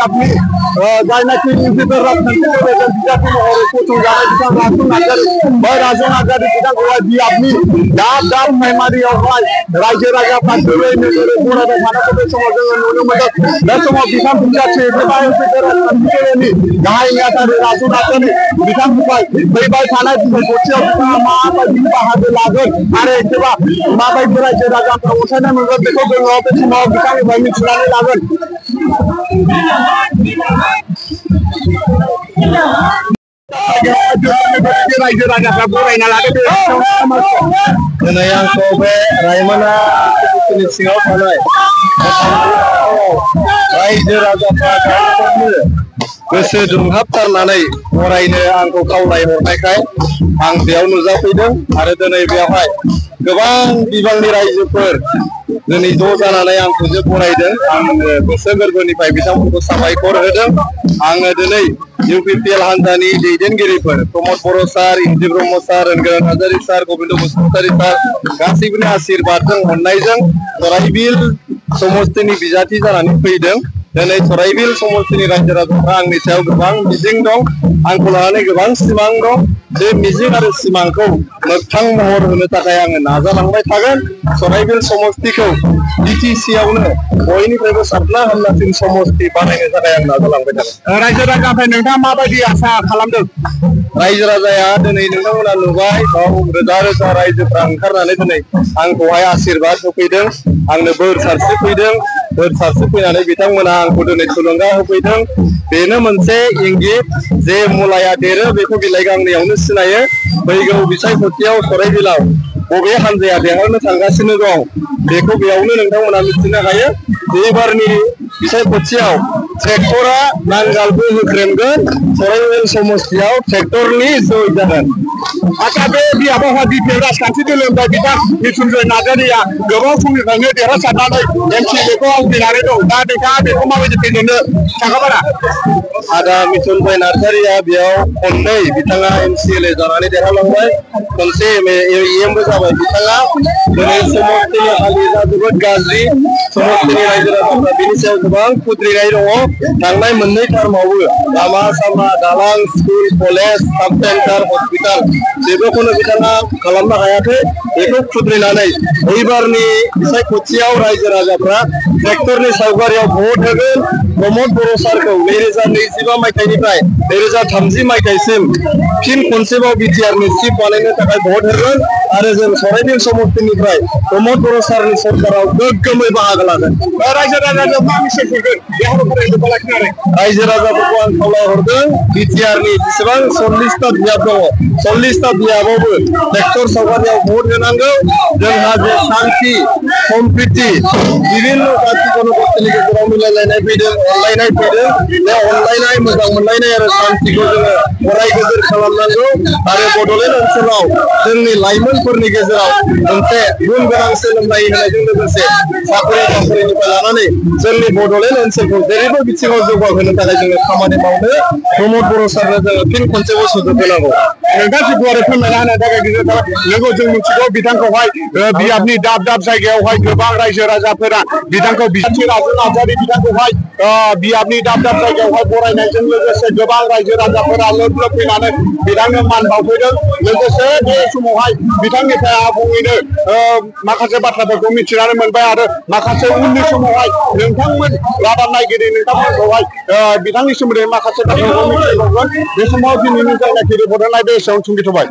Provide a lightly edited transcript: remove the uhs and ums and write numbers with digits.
আপনি যাই নাকি নিউজের রাজনীতি প্রচুর রাজন আগারি দিয়ে আপনি ডাব ডাব মেমারি হয় রাজ্যের রাজা প্রার্থী সময় বিধান আছে গায়ে রাজন আছেন বিধান ভাই থানায় করছে মা বাহাদুর লাগন আরে মা ভাই রাজ্যের রাজা ওখানে দেখো বিধান ভাই মিছিলানে লাগন रायमना सिङाव थानाय रायजो राजाफ्रा गोसो दुंहाबथारनानै फरायनो आंखौ खावलायहरनायखाय आं बेयाव नुजाफैदों आरो दिनै बेवहाय गोबां बिबांनि रायजोफोर दिनै ज' जानानै आंखौ जे फरायदों आं गोसो गोरबोनिफ्राय बिथांमोनखौ साबायखर होदों आङो दिनै इउपिपिएल हान्जानि दैदेनगिरिफोर प्रमद बर' सार इन्जि ब्रह्म सार रनगोरान हाजारि सार गबिन्द बसुमतारी सार गासैबोनि आशीर्बादजों अननायजों सराइबिल समस्तिनि बिजाथि जानानै फैदों दिनै सराइबिल समस्तिनि रायजो राजाफ्रा आंनि सायाव गोबां मिजिं दं आंखौ लानानै गोबां सिमां दं बे मिजिं आरो सिमांखौ मोगथां महर होनो थाखाय आङो नाजालांबाय थागोन सराइबिल समस्तिखौ बिटिसि आवनो बयनिफ्रायबो साबना हामनासिन समस्ति बानायनो थाखाय आं नाजालांबाय थागोन रायजो राजानिफ्राय नोंथाङा माबायदि आसा खालामदों रायजो राजाया दिनै नोंथांमोना नुबाय रोजा रोजा रायजोफ्रा ओंखारनानै दिनै आंखौहाय आशीर्बाद होफैदों आंनो बोर सारस्रिफैदों बोर सारस्रिफैनानै बिथांमोना आंखौ दिनै थुलुंगा होफैदों बेनो मोनसे इंगित जे मुलाया देरो बेखौ बिलाइ गांनैयावनो सिनायो फैगौ बिसायख'थियाव सराइबिलाव बबे हान्जाया देरहानो थांगासिनो दं बेखौ बेयावनो नोंथांमोना मिथिनो हायो एबारनि बिसायख'थियाव ट्रेक्टरा नांगालबो होख्रेमगोन सराइबिल समस्तियाव ट्रेक्टरनि जय जागोन आच्छा बे आबहावा बिपिएल राजखान्थि दोलोनिफ्राय बिथां मिथुनजय नार्जारिया गोबाव समनिफ्रायनो देरहासारनानै एमसिएलएखौ आवग्रिनानै दं दा नोंथाङा बेखौ माबायदि फेजेननो साखाफारा आदा मिथुनजय नार्जारिया बेयाव खननै बिथाङा एमसिएलए जानानै देरहालांबाय खनसे एमबो जाबाय बिथाङा दिनै समस्तिनि हालोदा जोबोद गाज्रि समस्तिनि रायजो राजाफ्रा बेनि सायाव गोबां खुद्रिनाय दङ थांनाय मोननै टार्मावबो लामा सामा दालां स्कुल कलेज साब सेन्टार हस्पिटाल जेबोखौनो बिथाङा खालामनो हायाखै बेखौ खुद्रिनानै एबारनि बिसायख'थियाव रायजो राजाफ्रा ट्रेक्टरनि सावगारियाव भट होगोन प्रमद बर' सारखौ 2025 मायथाइनिफ्राय 2030 मायथाइसिम फिन खनसेबाव बिटिआरनि चिफ बानायनो थाखाय भट होगोन आरो जों सराइबिल समस्तिनिफ्राय प्रमद बर' सारनि सरकाराव गोग्गोमै बाहागो लागोन रायजो राजानो मा मेसेज होगोन बे हाबाफारिखौ लाखिनानै रायजो राजाफोरखौ आं खावलायहरदों बिटिआरनि जेसेबां 40टा बियाब दङ 40टा बियाबावबो ट्रेक्टर सावगारियाव भट होनांगौ जोंहा जे शान्ति सम्प्रीति विभिन्न जाति जनजातिनि गेजेराव मिलायलायनाय फैदों अनलायनाय फैदों बे अनलायनाय मोजां मोनलायनाय आरो शान्तिखौ जोङो अराय गोजोर खालामनांगौ आरो बड'लेण्ड ओनसोलाव जोंनि लाइमोनफोरनि गेजेराव मोनसे गुन गोनां सोलोंथाइ होनायजों लोगोसे साख्रि बाख्रिनिफ्राय लानानै जोंनि बड'लेण्ड ओनसोलखौ जेरैबो बिथिङाव जौगाहोनो थाखाय जोङो खामानि मावनो प्रमद बर' सारनो जोङो फिन खनसेबो सुजुग होनांगौ नोंथाङा गुवारै फोरमायना होनो थाखाय नोंगौ जों मिथिगौ बिथांखौहाय बियाबनि दाब दाब जायगायावहाय गोबां रायजो राजाफोरा बिथांखौ बिजाथि राजन नार्जारि बिथांखौहाय बियाबनि दाब दाब जायगायावहाय बरायनायजों लोगोसे गोबां रायजो राजाफोरा लोब लोब फैनानै बिथांनो मान बावफैदों लोगोसे बे समावहाय बिथांनिफ्राय आबुङैनो माखासे बाथ्राफोरखौ मिथिनानै मोनबाय आरो माखासे उननि समावहाय नोंथांमोन रादाब नायगिरि नोंथांमोनखौहाय बिथांनि सोमोन्दै माखासे बाथ्राखौ मिथिबावगोन बे समाव दिनैनि जायनाखि रिपर्ट होनाय बे एसेयावनो थुंगेथ'बाय।